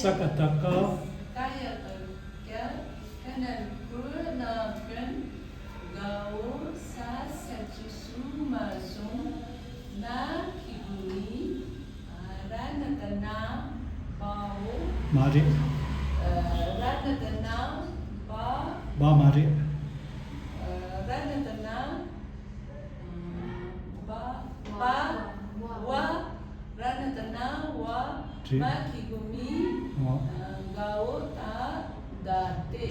Sakataka. Kaya Tolkya. Kanan Purnakan. Gao Sa Sachusu Mazung. Na Kibuni. Ranatana. Bao. Mari. Ranatana. Ba Mari. Ranatana. Ranatana wa makigumi gao ta date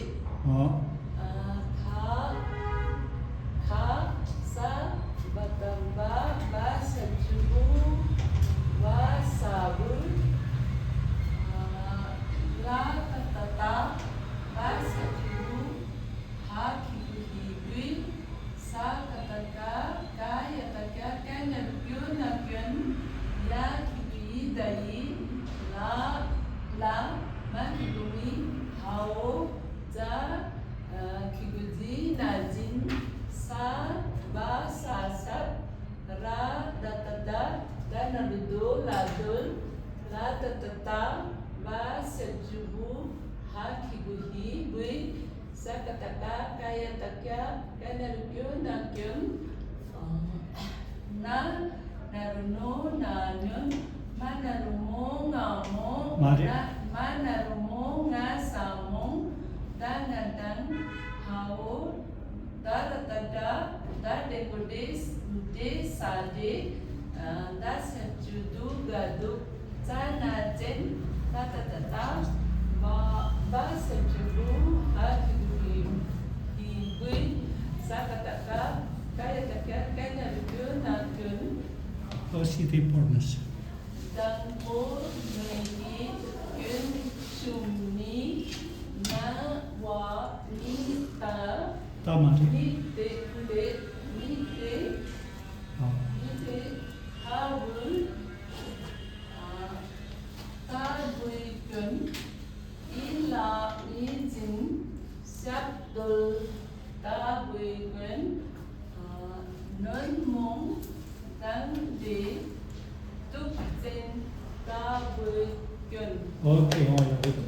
kha sa batamba ba sajubu wa sabu la tata ba sajubu ha kibui sa kataka kaya taka kana pyuna pyun ya kibui dai la makibumi hao za kibuzi najin sa ba sa sab ra datada dan narudo ladul la tatata ba sejubu ha kibuhi bui sa kataka kaya takya kana pyun na pyun na naruno nanyon manarumo ngamo manarumo ngasamong danadang hao daratada dadegudis de sade dasajudu gaduk zanajen tatatata ba sajudu hakibui hibui sakataka kaya takya kaya review na kun City Pornos. dan po ngayi kun sumni na wa ni ta Tamari. ni te hawul ta bui kun ila izin sabdul ta bui kun non mong dan de tuk zen ta bui kun Okay, all right.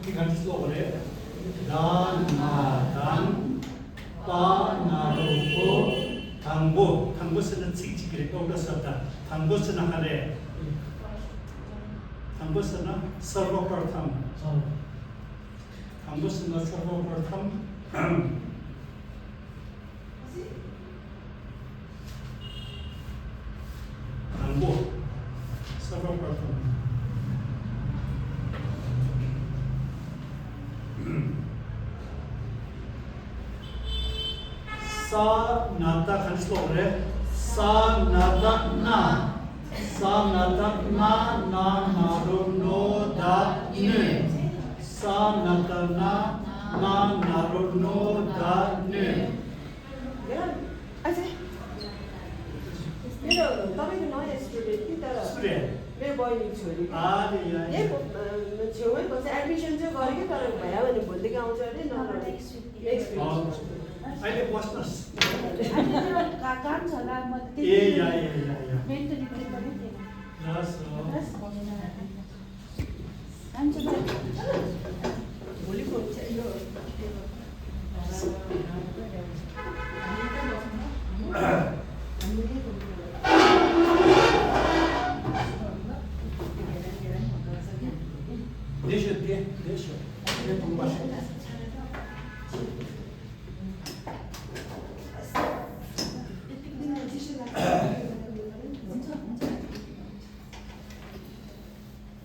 Diganti oleh dan madan ta naruko tangbo sana cikcik itu udah serta tangbo sana kare tangbo sana sarvapratham tangbo sana sarvapratham tangbo sarvapratham sa nata kan slå det sa nata na naruno da nu sa nata na naruno da nu मेरो तपाईको नयाँ student कि तर मेरो बहिनी छोरी यही छेउमै बस्छ एडमिसन चाहिँ गरेको तर भएन भने भोलिदेखि आउँछ अरे अहिले बस्नुहोस् काम छ होला म ए या मेन्टली पनि पनि भोलि हुन्छ यो Deixa.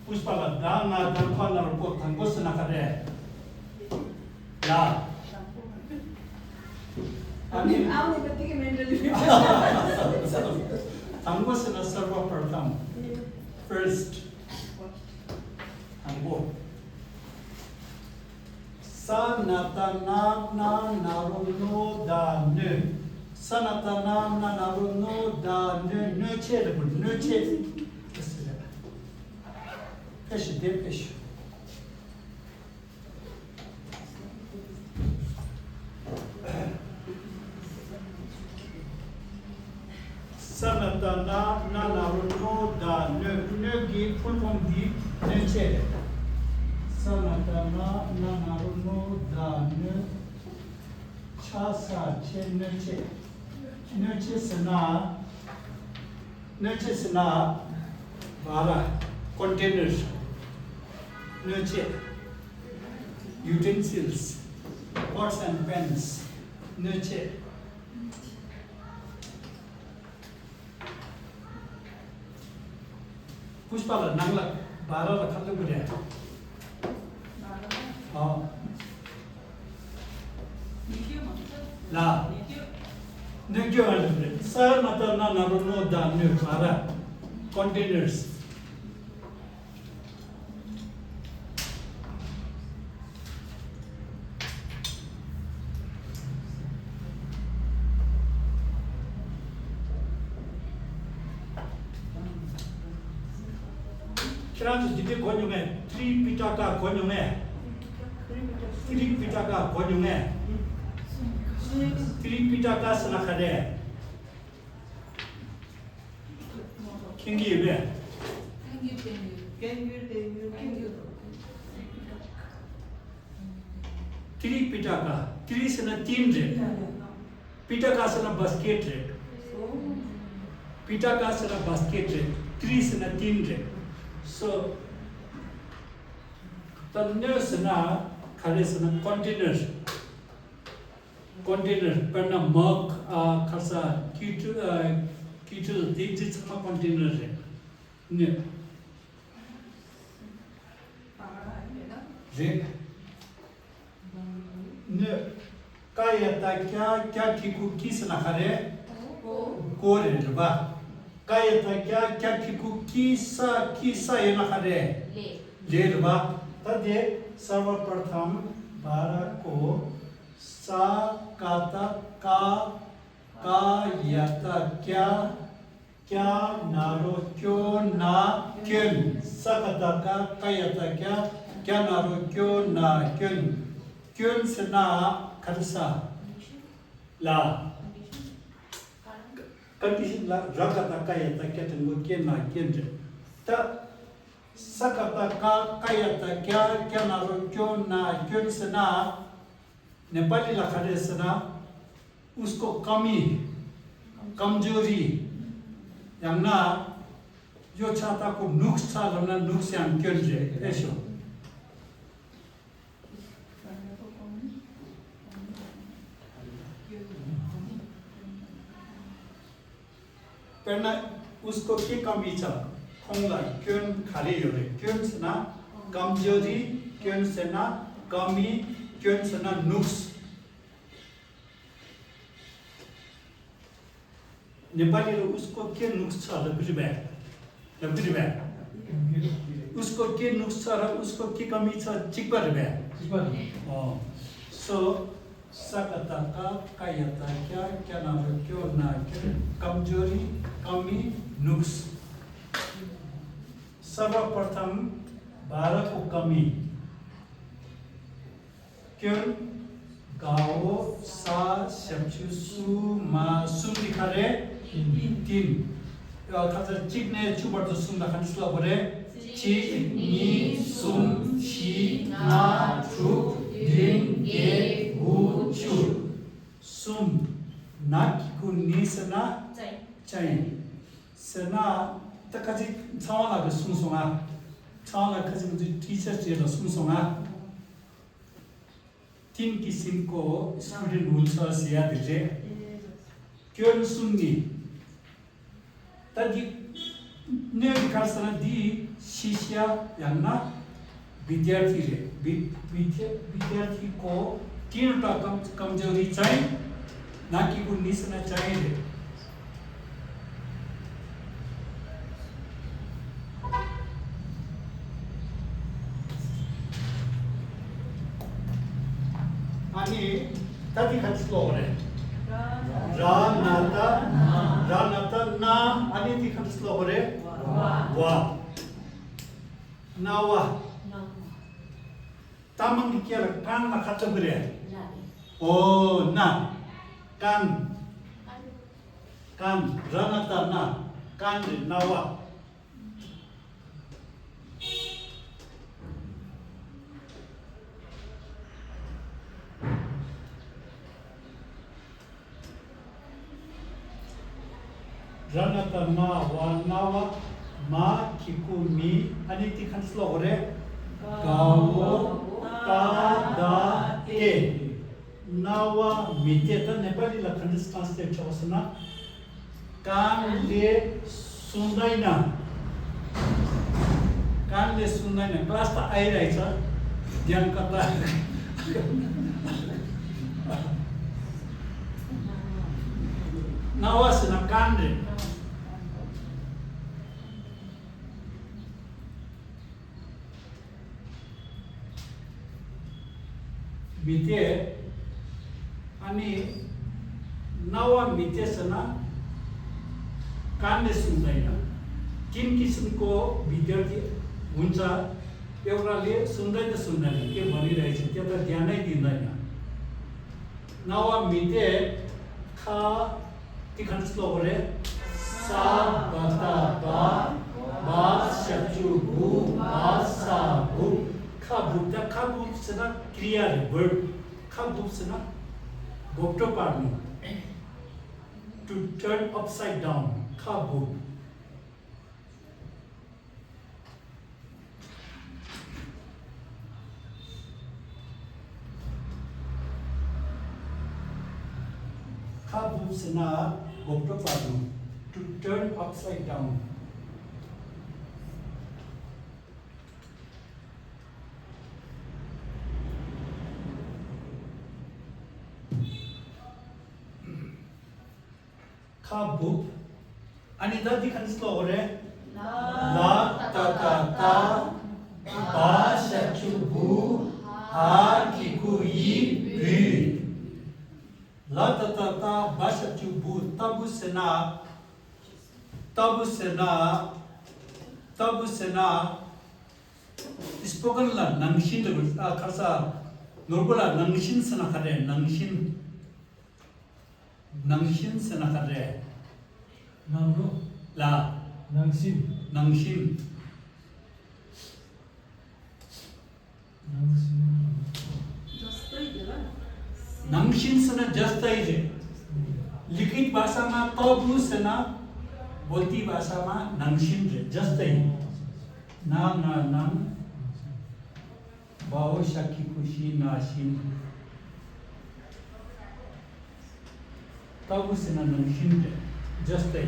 Pushpaga dana dana report tanggo senakare. Ya. आउने बित्तिकै मेन्टली Tanggo sena सर्वप्रथम. First. Tanggo. Sanatana naruno da nu. Sanatana naruno da nu. Nu çeli bu. Nu çeli. Peşi de peşi. Sanata na naruno da ne chasa che neche sana bara containers neche utensils pots and pans neche पुष्पाला Nangla 12 ला खाल्लं बरे ला नक्यो आले sir मत ना नरुनो दान्ने Bara containers Trans dite konyunge 3 pitaka konyunge 3 pitaka konyunge 3 pitaka sanakade kingi be 갱규 3 pitaka 3 sana 3 re pitaka sana basket re pitaka sana basket re 3 sana 3 re so tanne sana khale sana container perna mug khasa kitu dikji sama container re ne ne kaya ta kya kiku kisna khare ko re ba kaya ta kya kiku kisa yana khare le ba tade सर्वप्रथम 12 को सा काता का यता क्या नारो क्यों ना क्यों सकता का यता क्या नारो क्यों ना क्यों से ना खरसा ला कंडीशन ला रगता का यता क्या तंगो क्या ना क्यों ता सकता का यता क्या नारो क्यों ना क्यों से ना नेपाली लखारे से ना उसको कमी कमजोरी yang na yo chata ko nuks cha lamna nuks yang kyonje esho perna usko ke kami cha khongla kyon khali yore kyon sena kamjori kyon sena kami kyon sena nuks Nepali लो उसको के नुक्स छ लबरी बे उसको के नुक्स छ र उसको के कमी छ चिपर बे सो सकता का कायता क्या ना हो क्यों ना क्या कमजोरी कमी नुक्स सर्वप्रथम 12 को कमी क्यों गाओ सा शब्द सु मा सु लिखारे 3 खाजा चिकने चुबर तो सुन लखन स्लो बरे ची नी सुन शी ना छु दिन के गु छु सुम ना किकु नी सना चाइ सना तकाजी छाला ग सुनसोङा छाला खजी मुझे टीचर जे ल सुनसोङा 3 किसिमको स्टुडेन्ट हुन्छ सिया दिजे क्यों सुन्नी तजी ने विकासना दी शिष्य याना विद्यार्थी को 3 टा कमजोरी चाहिए ना कि को निसना चाहिए आणि तदी खचलो रे रानाता ना आणि ती खचलो रे वा नावा तामंग केला कान ला खच बरे ओ ना कान रानाता ना कान नावा Ranata ma wa nawa ma kiku mi ani ti khanslo hore gawo ta da ke nawa mite ta nepali la khandis translate chawasna kan le sundaina class ta ai raisa ध्यान करता है nawas na kande mite ani nawa mite sana kande sundaina तीन किसिम को विद्यार्थी हुन्छ एउटाले सुन्दैन के भनिरहेछ त्यो त ध्यानै दिँदैन नावा मिते खा ती खन्सलो गरे सा बता बा शचु भू बा सा भू खा भूत खा भूत सना क्रिया वर्ब खा भूत सना गोप्टो पार्नु to turn upside down खा भूत Kabusana Goptapadu to turn upside down. Kabu Anida di kanslore La ta ta ta Ba shachubu Ha kiku yi bi La ta ta ta basha chubu tabu sena spoken la nangshin de khasa norbola nangshin sena khare nangshin sena khare Nangro la Nangsin nangshin sena जस्तै है लिखित भाषामा तबु सेना बोल्ती भाषामा नाङसिन रे जस्तै नाङ बाउ सखी खुशी नासिन तबु सेना नाङसिन रे जस्तै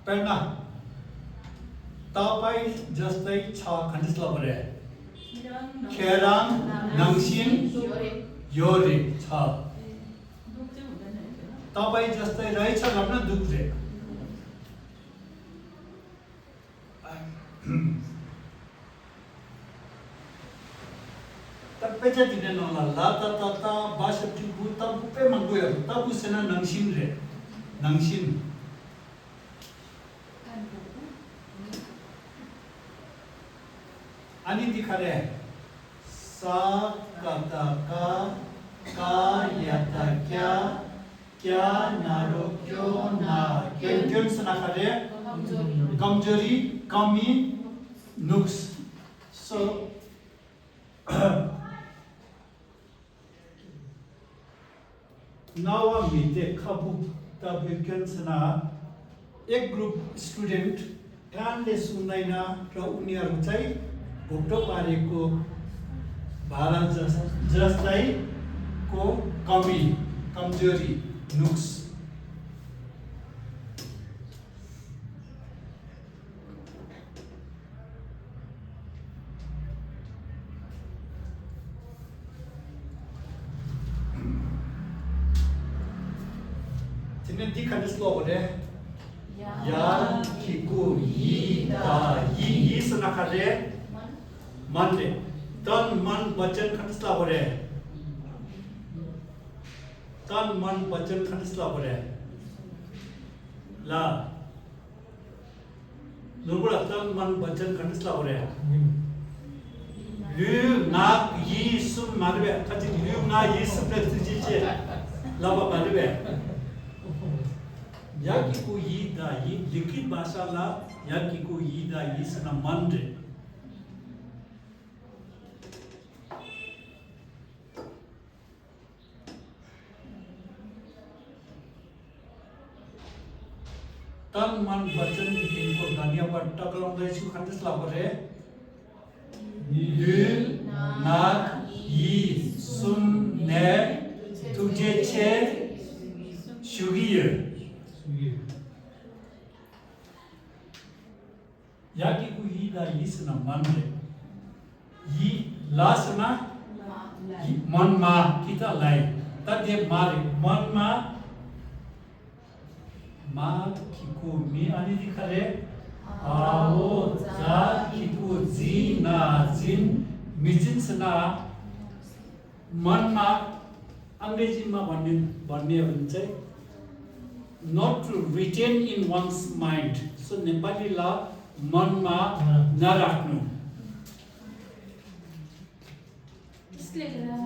Pena Tapai जस्तै छ खण्डिस लबरे खेराङ नाङसिन योरे छ तपाई जस्तै रहेछ भन्न दुख्रे तपेचा दिने नला ला ta बासब जुगु तबु पे मंगुया तबु सेना नाङसिन रे नाङसिन अनि दिखारे सा कता का यता क्या नारो क्यों ना क्यों सना खरे कमजोरी कमी नुक्स सो नावा मिते खबु तब क्यों सना एक ग्रुप स्टुडेन्ट कानले सुन्दैन र उनीहरु चाहिँ भोक्टो पारेको भारा जस्तै को कमी कमजोरी नुक्स तिने दिखाने स्लो होले या किको यी सना खरे मनले तन मन वचन खंडसला होरे तन मन वचन खंडसला होरे ला 누구라 딴만 버전 컨디스라 그래. 님. 류나 이숨 말베 같이 류나 이숨 뜻이지. 라바 말베. 야기고 이다 이 लिखित भाषाला याकीको इदा इसना मंडे तन मन वचन दिनको गानिया पर टकलाउँदै छु खण्डस लाबरे लु नाक इ सुम ने तुजे छे शुगिय 수기. याकीको इदा इसना मंडे इ लासना मनमा कितालाई तदे मारे मनमा मा किको मी अनि दिखरे आओ जा किको जी ना जिन मिजिन सना मनमा अंग्रेजीमा भन्ने हुन्छ not to retain in one's mind so नेपालीला मनमा नराख्नु त्यसले गर्दा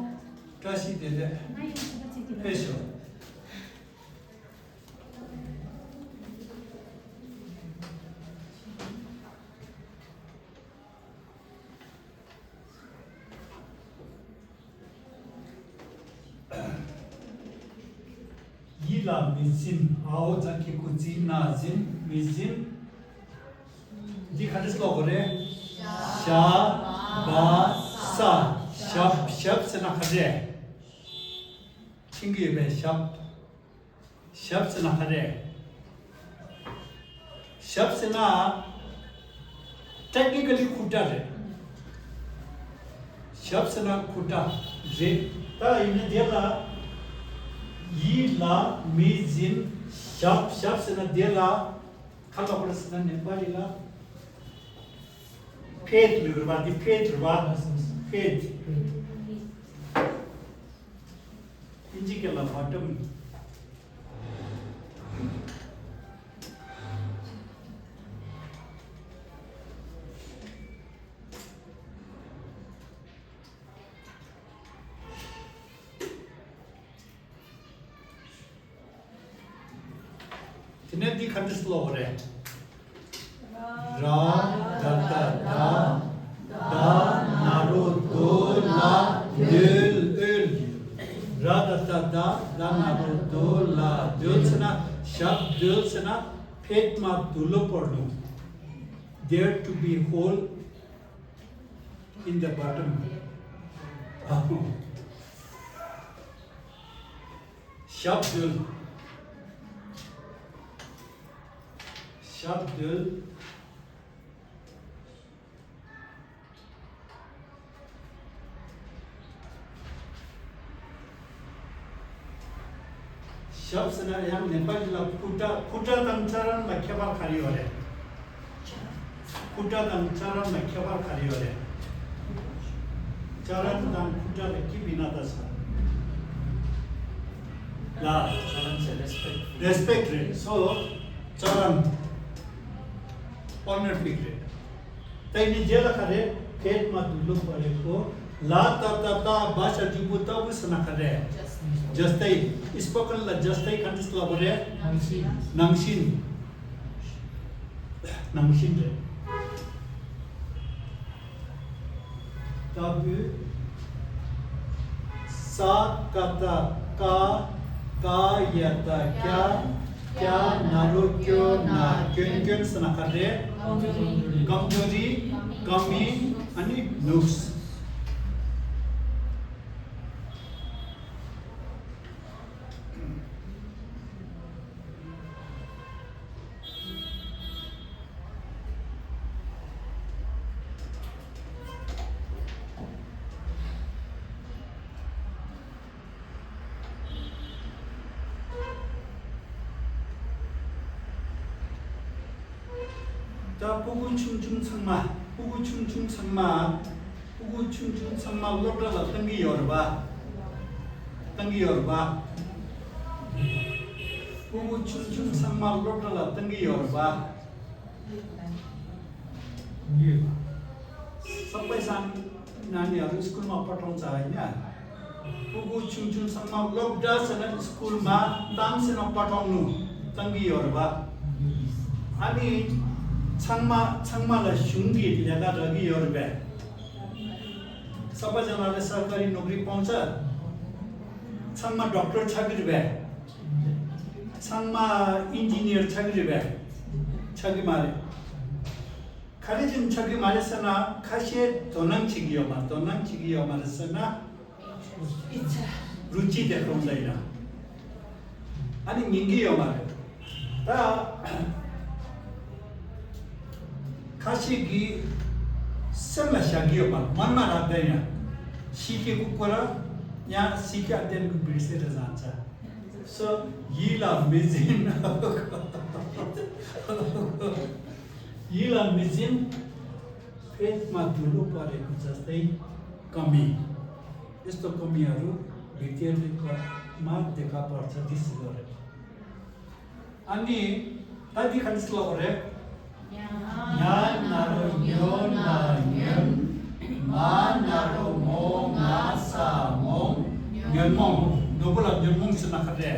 kasi dede नयाँ बच्चीतिर eso Yila mizin ao jaki ko jin na jin mizin di khatis lo gore sha ba sa shap shap se na khade chingi be shap se na khade shap se na technically khuta re shap se na khuta re ta ine dela Yila mizin shap se na dela khala prasna nepalila faith lurba di faith inji ke la bottom Tine di khandis lo re ra da da naru do la dil ra da naru do la dil sana shab dil sana phet ma dulo pornu there to be whole in the bottom shab dil शब्द शब्द से ना यहाँ नेपाली लोग कुटा तंचरण लक्ष्यवार खाली हो रहे कुटा तंचरण लक्ष्यवार खाली हो रहे चरण तंग कुटा लक्ष्य बिना दसा ला चरण से respect रे so चरण ऑनर फिक्रे तैनी जेला करे पेट मा दुलो परेको ला ता भाषा जुबुता उसना करे जस्तै स्पोकन ला जस्तै कन्टिस ला बरे नंगसिन रे तब सा कता का यता क्या नारो क्यों ना क्यों सना करे कमजोरी कमी अनि नुक्स 자 부구 충충 성마 로라라 땡기 열바 부구 충충 성마 로라라 땡기 열바 ये सबै नानीहरू स्कुलमा पठाउँछ होइन पुगु छुङछुङसम्म लोकडासँग स्कुलमा दामसँग पठाउनु तङ्गीहरूमा अनि छङमालाई सुङ्गी ल्यादा रगीहरू भए सबैजनाले सरकारी नोकरी पाउँछ छङमा डक्टर छगिर भए छङमा इन्जिनियर छगिर भए छगी मारे खालिजिम छगी मारे सना खासे दोनङ छिगियो मारे सना इच्छा रुचि देखाउँदैन अनि मिङ्गियो मारे त खासेगी सल्लाह सागियो मनमा राख्दैन सिकेको कुरा यहाँ सिके अध्ययनको बिर्सेर जान्छ सो यिला मिजिन फेदमा धुलो परेको जस्तै कमी यस्तो कमीहरू भित्रिमा देखा पर्छ त्यसो गरे अनि तदि खनिस्लो गरे Yan naro yon na yon, ma naro mo nga sa mong, yon mong, nubula yon mong sinakade.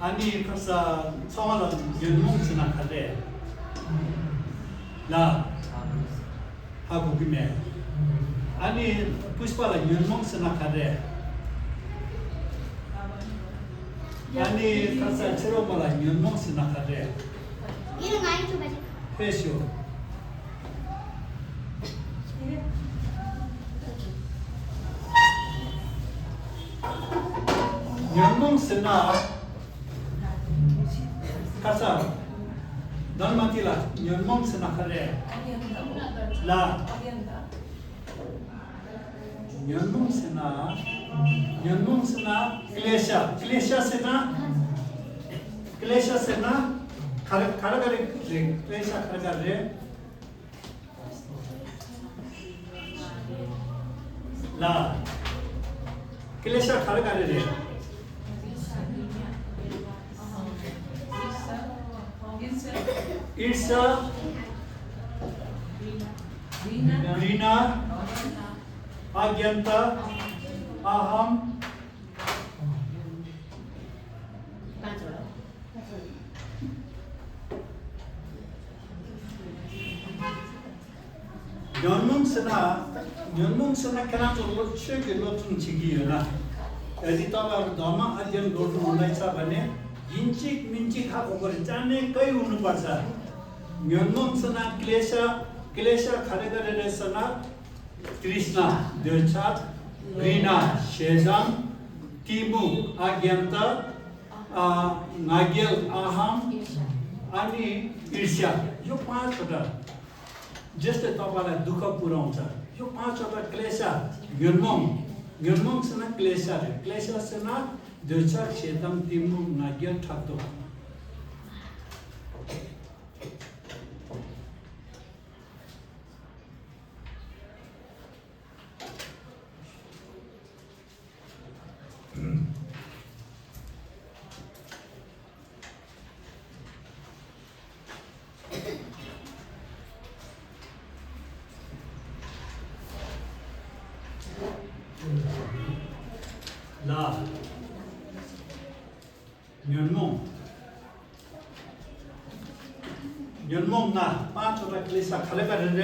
Ani kasa samala yon mong sinakade. La, hago gime. Ani puspala yon mong sinakade. Ani kasa cero malah nyonmong sinakade. Ini ngain coba sih. Pesio. Nyonmong sina kasa dan matilah nyonmong sinakade. La nyonmong sina klesha sena khara gare klesha khara gare la klesha khara gare re irsa rina agyanta aham Nyonmong sena kena jolot chege lotun chigi na. Jadi तपाईहरु धर्म अध्ययन गर्नु हुँदैछ भने हिन्चिक मिन्चिक खाको गरे जानेकै हुनुपर्छ। nyonmong sena क्लेश खरे गरेर सना कृष्ण देवचात ग्रीना शेजाम तिमु आज्ञान्त नागेल आहम अनि ईर्ष्या यो पाँचवटा जस्तै तपाईलाई दुःख पुर्याउँछ यो पाँचवटा क्लेश nyonmong sena क्लेश sena देवचात शेजाम तिमु नागेल ठाक्तो La nyonmong na पाँचवटा क्लेश खले गरेर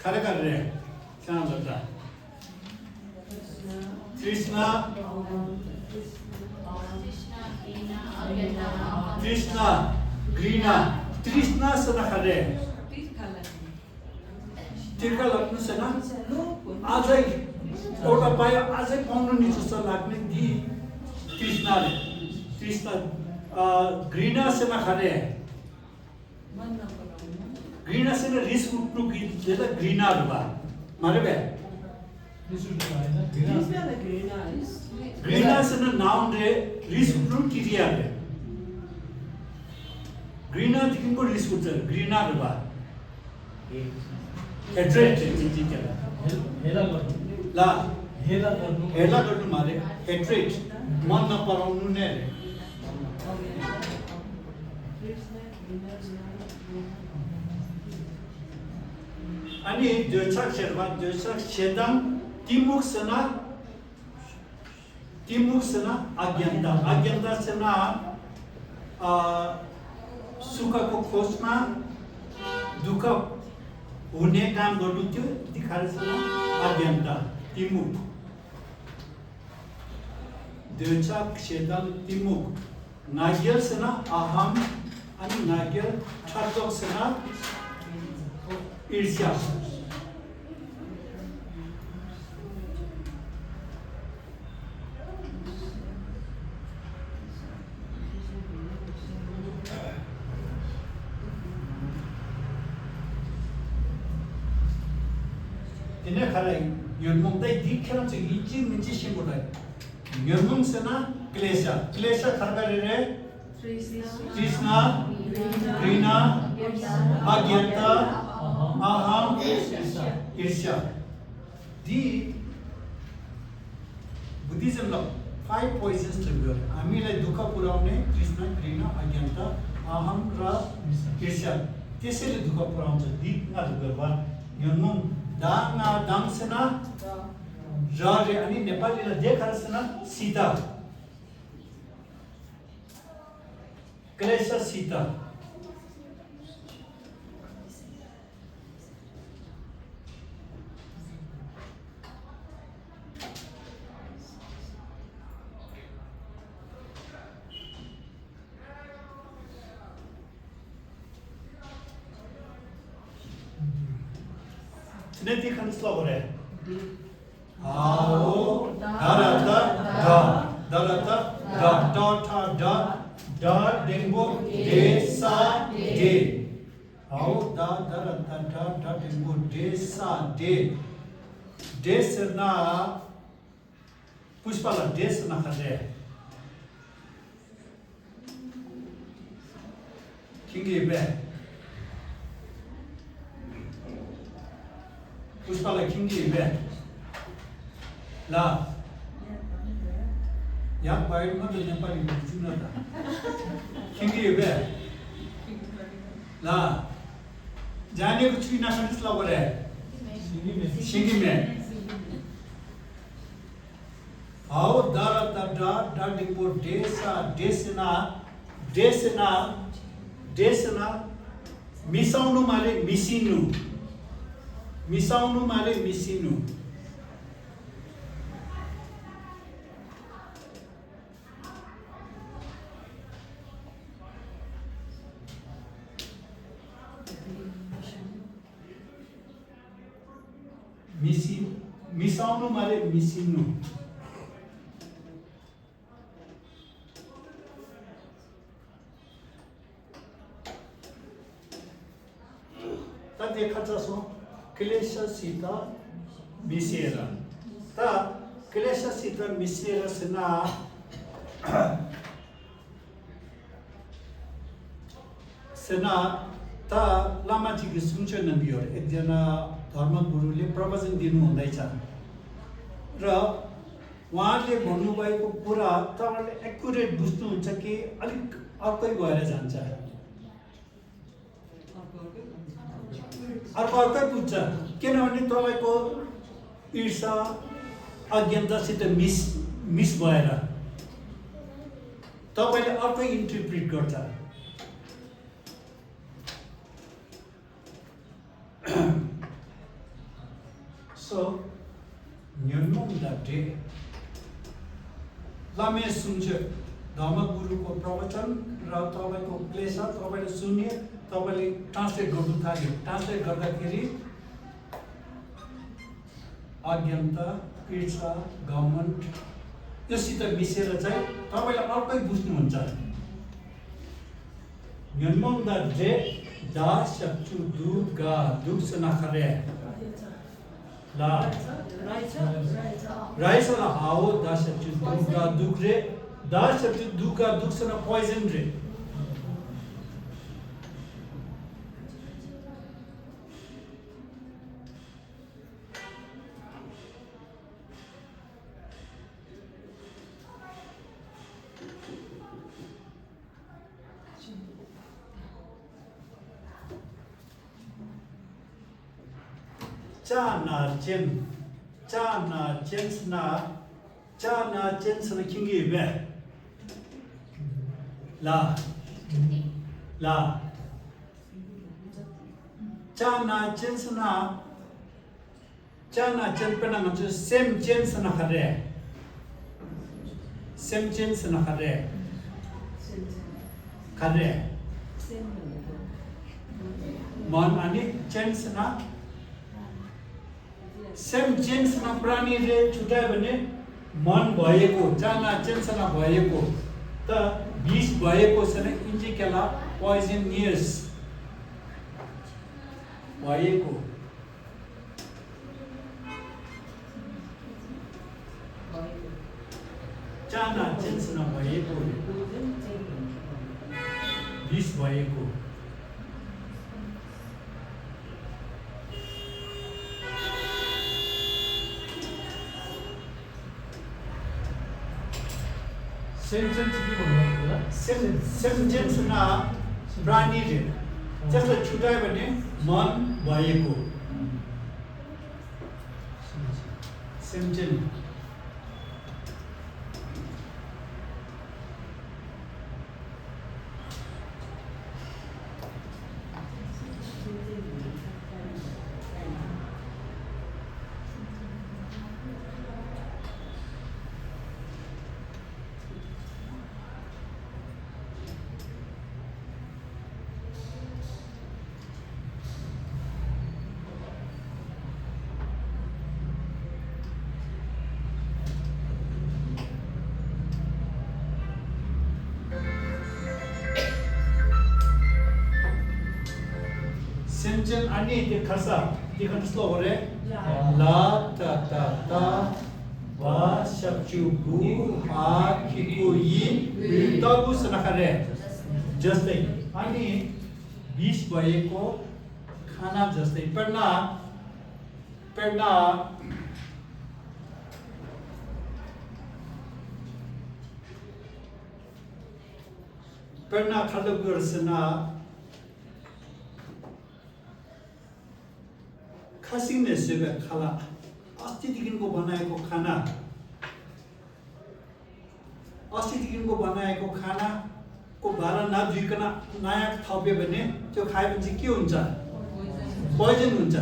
खरे गरेर कहाँ गर्दा कृष्ण ग्रीना तृष्णा सना खरे तिर्का लाग्नु छैन आजै एउटा पायो आजै पाउनु नि जस्तो लाग्ने ती तृष्णा घृणा सेना खरे घृणा सेना रिस उठ्नु कि जेला घृणाहरु भा मारे बे घृणा सेना नाउन रे रिस उठ्नु क्रिया रे घृणा देखिको रिस उठ्छ घृणाहरु भा हेट्रेड हेला गर्नु ला हेला गर्नु हेला गर्नु मारे हेट्रेड मन नपराउनु नै रे अनि जोछक शेदम तिमुख सना अज्ञानता सना सुखको खोजमा दुःख हुने काम गर्नु त्यो दिखाएर सना अज्ञानता तिमुख जोछक शेदम तिमुख नाग्यल सना अहम अनि नाग्यल ठट्टक सना ईर्ष्या ini khara yurmung dai dikhan che ichi minchi shimodai yurmung sena klesha khargare krishna krina agyanta aham irsha the buddhism lo 5 poisons trigger हामीलाई दुःख पुर्याउने कृष्ण कृष्ण अज्ञानता अहम र ईर्ष्या त्यसैले दुःख पुर्याउँछ दिक्ना दुःखवा यमम दाङना दाङसना जरे अनि नेपालीले देखारसना सीता क्लेश Sita Nanti kan slow re. Ao darata da dengo de sa de. Ao darata da dengo de sa de. De serna pushpala de serna khade. Kingi be. पुष्पालाई किंगी बे ला याक बाइट में तो नेपाली बुझ्नु त किंगी बे ला जानेको छुइना खनिस ला बोले सिंगी में आओ da डिपो देशना मिसाउनु माले मिसिनु मिसाउनु माले मिसिनु त देखा छ क्लेश सीता मिसेरा ता क्लेश सीता मिसेरा सेना ता लामाजीको सुन्छ नबियो एकजना धर्मगुरुले प्रवचन दिनु हुँदैछ र उहाँले भन्नुभएको कुरा तपाईले एक्युरेट बुझ्नुहुन्छ कि अलिक अर्कै भएर जान्छ अर्कै बुझ्छ किनभने तपाईको ईर्ष्या अज्ञानतासित मिस भएर तपाईले अर्कै इन्टरप्रिट गर्छ सो न्यूनम दे लामे सुन्छ धर्मगुरुको प्रवचन र तपाईको क्लेश तपाईले सुन्ने तपाईले ट्रान्सलेट गर्नु थाल्यो ट्रान्सलेट गर्दाखेरि अज्ञानता ईर्ष्या घमण्ड योसित मिसेर चाहिँ तपाईले अर्कै बुझ्नुहुन्छ न्यूनम दे दा शक्चु दुगा दुक्स नखरे ला राइस ला हाओ दा शक्चु दुगा दुक्रे दा शक्चु दुगा दुक्स न पोइजन रे 짜나 젠스나 킹기 왜 라 짜나 젠스나 짜나 젠페나 먼저 셈 젠스나 하래 셈 젠스나 하래 가래 मन अनि जेन्सना सेम जेन्सना प्राणीले छुटायो भने मन भएको जाना जेन्सना भएको त विष भएको छैन इन्जिकेला पोइजनियस भएको जाना जेन्सना भएको विष भएको सेन्जेन्सना प्राणीले जसलाई छुटायो भने मन भएको सेन्जेन सेन्जेन अनि त्यो खर्सा त्यो खर्सलो होरे ला ता ता ता वा शब्चु बु आ किकु यी तबु सनखरे जस्तै अनि 20 भएको खाना जस्तै पढ्ना खालको गर्सना खासिने सेवा खाला अस्तिदेखिको बनाएको खाना को भारा नधुइकन नयाँ थप्यो भने त्यो खायो भने चाहिँ के हुन्छ पोइजन हुन्छ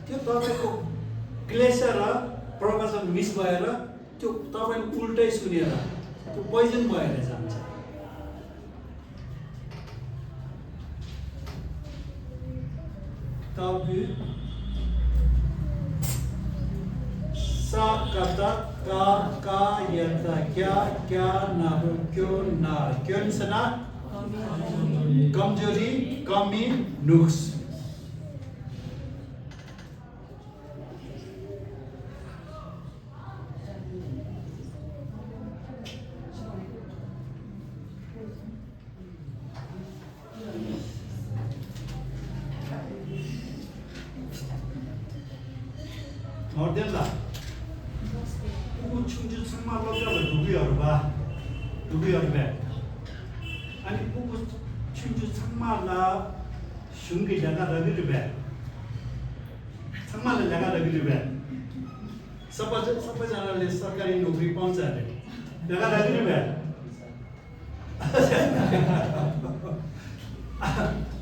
त्यो तपाईको क्लेशर र प्रवचन मिस भएर त्यो तपाईले उल्टै सुनेर त्यो पोइजन भएर जान्छ तबु सा कता का यता क्या ना क्यों सना कमजोरी कमी नुक्स और देला 충주 승마로 잡을 누구여봐 아니 보고 충주 승마라 슝기 나가라기르베 승마를 나가라기르베 सबैजनाले सरकारी नोकरी पाउँछ अरे नागारागिर्बे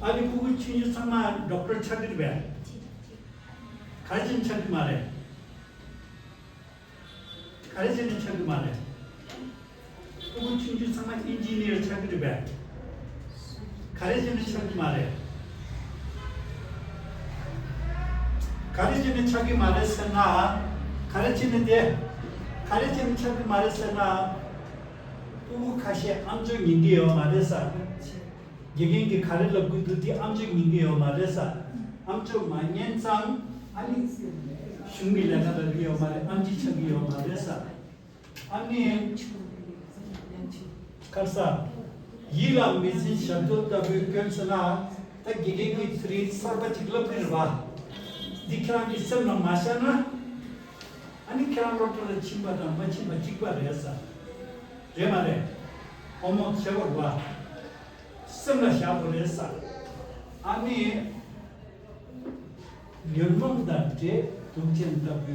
अनि पुगु 충주 승마 डॉक्टर छगिर्बे खाइजिन छगि मारे 가르치는 책이 말해. 혹은 충주 상마 인지니어 책이 배. 가르치는 책이 말해. 가르치는 책이 말했으나 가르치는 책이 말했으나 또 가시 암적 인기요 말해서 얘기한 게 가르려고 그때 암적 인기요 말해서 암적 만년상 아니 슝밀라가르기요 말에 암지척이요 말해서 아니 칼사 이라 미신 शब्दों का विकल्पना तक गिगे की थ्री सर्वचिकल फिरवा दिखरा की सब नमाशना अनि क्राम रोटर चिंबा नमाचिंबा चिकवा रेसा रे मारे होमो छवरवा समला शाबो रेसा अनि निर्मम दाटे दुखचेन तब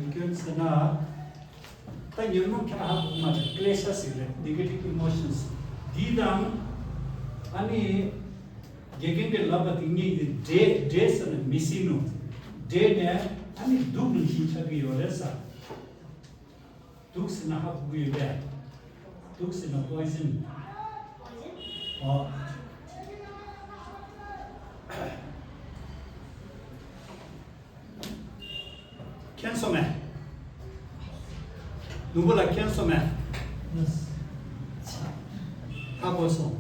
सना ता यमनो क्या मा क्लेशस इले नेगेटिव इमोशंस दीदाम अनि गेगेंगे लबत इंगी डे सन मिसिनो डे ने अनि दुख हिचगी ओरेसा दुख सना हाबुई बे दुख सना poison Cancel man. 누구라 cancel man. Yes. 하고서.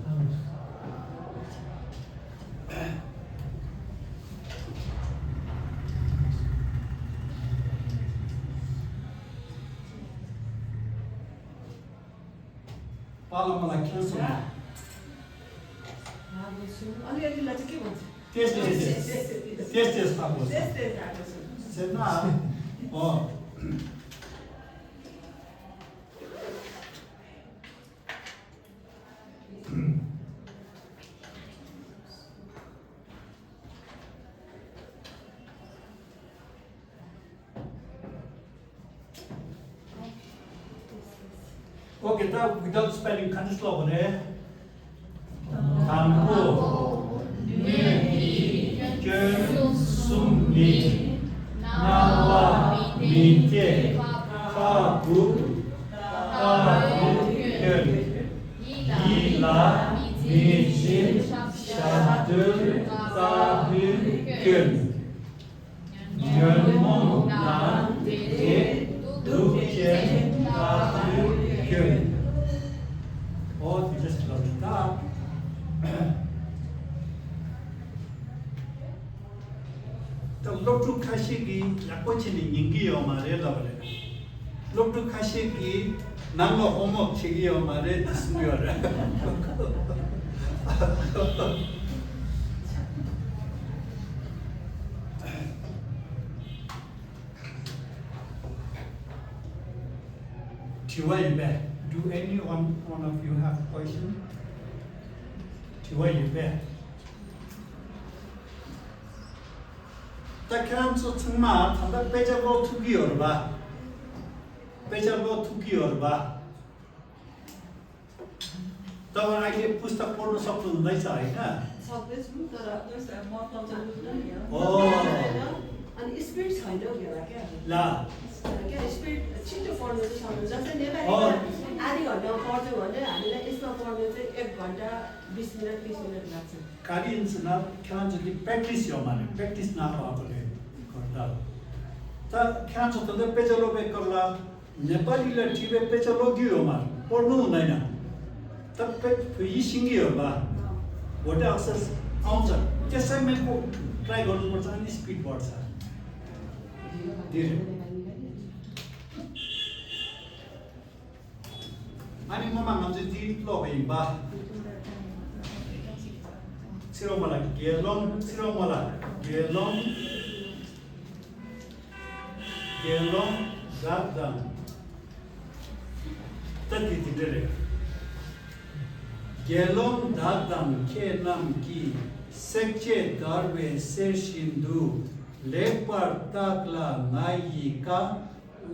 빨라빨라 cancel man. अलिअलि चाहिँ के भन्छ Test 하고서. सेना Okay, now without spelling, can you slow it? Tango, Nui, Gun, Sumni, Nawa, Mite, Kabu, Gun, Ila, Mijin, Shadul, Tabu, Gun, Yönmon, Nan, Te, Dukchen, Tabu, Gun. Oh, we just close it up. The Loktu Kashigi, Lakochini Yingio Mare Lovely. Loktu Kashigi, Nanga Homo Chigio Mare, this Tiwaibe, do any one of you have a question? Tiwaibe. ताकि चुम्मा थंदा पेजलो थुकी ओरबा तब अहिले पुस्तक पढ्न सक्नु हुँदैछ हैन सक्दैछु तर मतलब चाहिँ बुझ्दैन नि ओ अनि स्पिड छैन होला के ला के स्पिड छिटो पढ्नु चाहिँ सक्नु जस्तै नेपाली आधी घण्टामा पढ्छु भने हामीलाई यसमा पढ्नु चाहिँ 1 घण्टा 20 मिनेट 30 मिनेट लाग्छ कालिन्स न खान्छ प्र्याक्टिस हो माने प्र्याक्टिस न भएकोले गर्दा त खान्छ त पेजलो बेकरला नेपालीले टिबे पेजलो दियो मा पढ्नु हुँदैन त यी सिंगी हो बा वटा अक्सर आउँछ त्यसैमा को ट्राई गर्नुपर्छ अनि स्पिड बढ्छ धेरै अनि ममा मान्छे दिन लो भइबा सिरोमला गेलोङ गादम तति दिदरे गेलोङ दादम के नाम की सेक्चे दरबे से सिंधु लेपर ताकला नाई का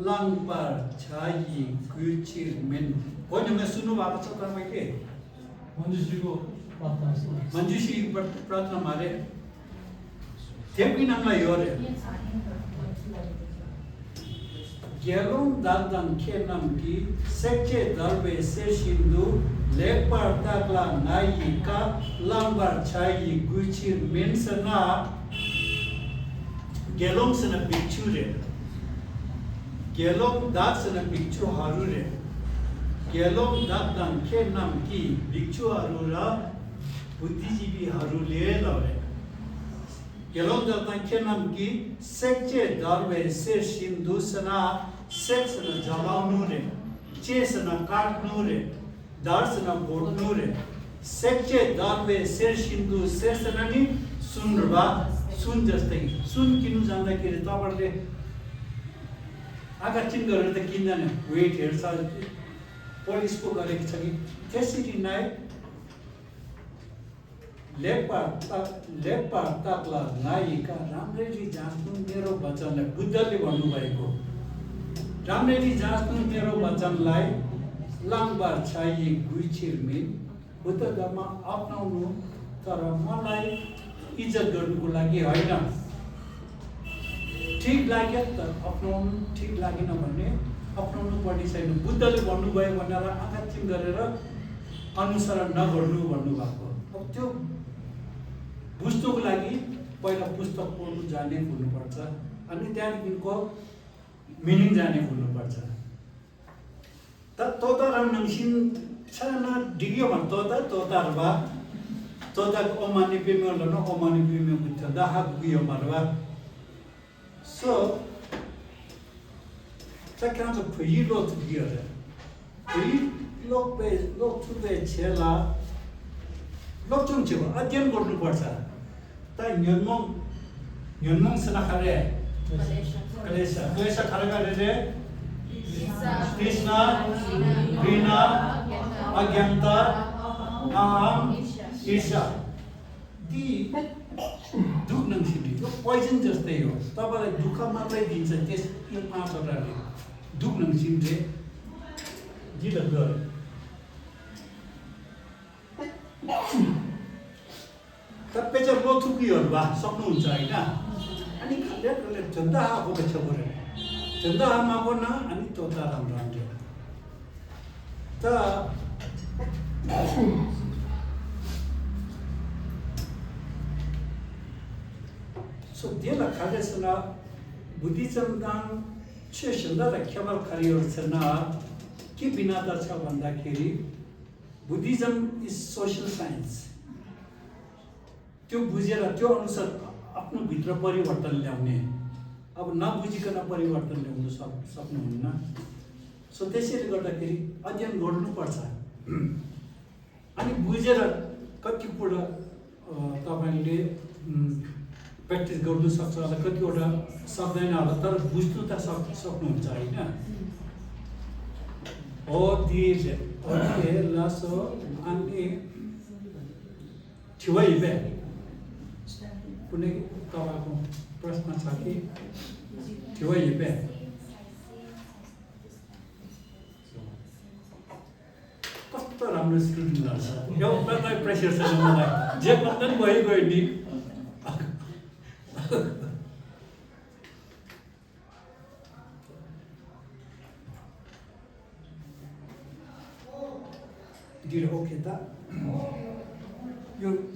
लंग पर छाई गुचिर मिन कोन में सुनु भएको छ तपाईले मञ्जुश्रीको प्रार्थना मञ्जुश्री प्रार्थना मारे त्यही नामलाई हो रे गेलोङ दादम के नाम की सेक्चे दरबे से सिंधु लेपर ताकला नाई का लंग पर छाई गुचिर मिन सना गेलोङ सना पिक्चर रे गेलोङ दाद सना पिक्चर हरू रे गेलोङ दादम के नाम की भिक्षुहरू र बुद्धिजीवीहरूले लरे गेलोङ दादम के नाम की सेक्चे दरबे से सिंधु सना सेक्स न जलाउनु रे चेस न काट्नु रे दर्श न बोड्नु रे सेक्चे दरबे से सिंधु सेस न नि सुनबा सुन जस्तै सुन किन्नु जाँदाखेरि तपाईहरुले आकर्षण गरेर त किन्दैन वेट हेर्छ पोलिसको गरेको छ कि त्यसरी नै लेप्पा ताप्ला नायिका राम्ररी जाँच्नु मेरो वचनलाई बुद्धले भन्नुभएको राम्ररी जाँच्नु मेरो वचनलाई लाङबार छाई गुइछिरमिन बुद्ध धर्म अपनाउनु तर मलाई इज्जत गर्नुको लागि होइन ठिक लाग्यो त अपनाउनु ठिक लागेन भने अपनाउनु पर्ने छैन बुद्धले भन्नुभयो भनेर आँखा चिम गरेर अनुसरण नगर्नु भन्नुभएको अब त्यो बुझ्नुको लागि पहिला पुस्तक पढ्नु जाने हुनुपर्छ अनि त्यहाँदेखिको मिनिङ जाने हुनुपर्छ त तोताराम नङसिन छाना डिग्यो भन् तोतारवा तोताक ओमानि पिमेल न ओमानि पिमे बुझ्छ दाहा गुयो मारवा सो चाहिँ फुइलो थुकियो रे लोक थुपे छेला लोकचुङ छ अध्ययन गर्नुपर्छ त न्यनमङ सनाखरे क्लेश खरगा रे कृष्ण घृणा अज्ञानता अहम ईर्ष्या ती दुख नङसिने यो पोइजन जस्तै हो तपाईलाई दुःख मात्रै दिन्छ त्यस यो पाँचवटाले दुख नङसिने जिल्ला गरे तपाईँ चाहिँ लोथुकीहरू भए सक्नुहुन्छ होइन अनि खाले झन्डा आएको छ बरु झन्डा आमाको न अनि तोता राम्रो राम्रो त सो त्यसलाई खाँदैछन् बुद्धिज्मदान छेसन्दा र खेमल खारिहरूसँग के भिन्नता छ भन्दाखेरि बुद्धिज्म इज सोसियल साइन्स त्यो बुझेर त्यो अनुसार आफ्नो भित्र परिवर्तन ल्याउने अब नबुझिकन परिवर्तन ल्याउन सक्नुहुन्न सो त्यसैले गर्दाखेरि अध्ययन गर्नुपर्छ अनि बुझेर कति कुरा तपाईँले प्र्याक्टिस गर्नु सक्छ होला कतिवटा सक्दैन होला तर बुझ्नु त सक्नुहुन्छ होइन हो दिए लासो अनि ठिवैबे कुनै तपाईँको प्रश्न छ कि ठिवैबे कस्तो राम्रो स्टुडेन्ट गर्छ एउटा प्रेसर छैन मलाई जे भन्दा पनि भइगयो नि Did you okay that? You